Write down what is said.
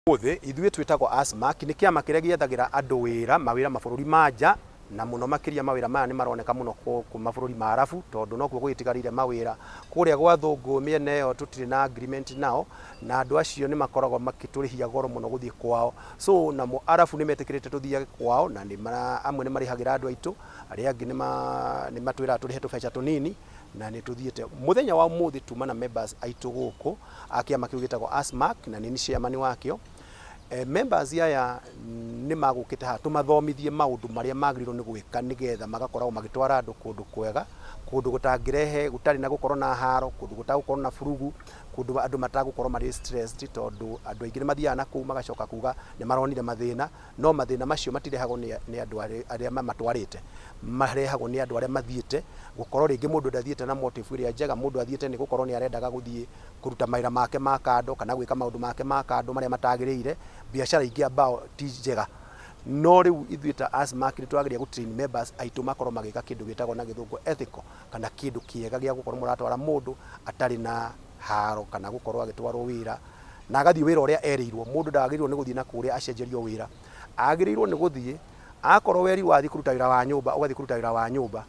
Ũmũthĩ ithuĩ twĩtagwo ASMAC, nĩ kĩama kĩrĩa gĩethagĩra andũ wĩra, mawĩra mabũrũri ma nja, na mũno makĩria mawĩra maya nĩ maroneka mũno kũu mabũrũri ma Arabu, tondũ nokuo gũgĩtigarĩire mawĩra. Kũrĩa gwa athũngũ mĩena ĩyo tũtirĩ na agreement nao, na andũ acio nĩ makoragwo makĩtũrĩhia goro mũno gũthiĩ kwao. So namo Arabu nĩ metĩkĩrĩte tũthiage kwao, na amwe nĩ marĩhagĩra andũ aitũ, arĩa angĩ nĩ matwĩraga tũrĩhe tũbeca tũnini, na nĩ tũthiĩte. Mũthenya wa ũmũthĩ tuma na members aitũ gũkũ a kĩama kĩu gĩtagwo ASMAC, na nĩ niĩ chairman wakĩo. Members aya nĩ magũkĩte haha tũmathomithie maũndũ marĩa magĩrĩirwo nĩ gwĩka nĩgetha magakoragwo magĩtwara andũ kũndũ kwega, kũndũ gũtangĩrehe, gũtarĩ na gũkorwo na haro, kũndũ gũtagũkorwo na burugu, kũndũ andũ matagũkorwo marĩ stressed, tondũ andũ aingĩ nĩ mathiaga na kũu magacoka kuga nĩ maronire mathĩna, no mathĩna macio matirehagwo nĩ andũ arĩa mamatwarĩte, marehagwo nĩ andũ arĩa mathiĩte, gũkorwo rĩngĩ mũndũ ndathiĩte na motive ĩrĩa njega, mũndũ athiĩte nĩ gũkorwo nĩ arendaga gũthiĩ kũruta mawĩra make ma kando kana gwĩka maũndũ make ma kando marĩa matagĩrĩire, biacara ingĩ ambao ti njega. No rĩu ithuĩ ta ASMAC nĩ tũrageria gũ train members aitũ makorwo magĩka kĩndũ gĩtagwo na gĩthũngũ ethical, kana kĩndũ kĩega gĩa gũkorwo mũratwara mũndũ atarĩ na haro kana gũkorwo agĩtwarwo wĩra na agathiĩ wĩra ũrĩa erĩirwo. Mũndũ ndagĩrĩirwo nĩ gũthiĩ na kũrĩa acenjerio wĩra, agĩrĩirwo nĩ gũthiĩ akorwo werirwo wathiĩ kũruta wĩra wa nyũmba, ũgathiĩ kũruta wĩra wa nyũmba.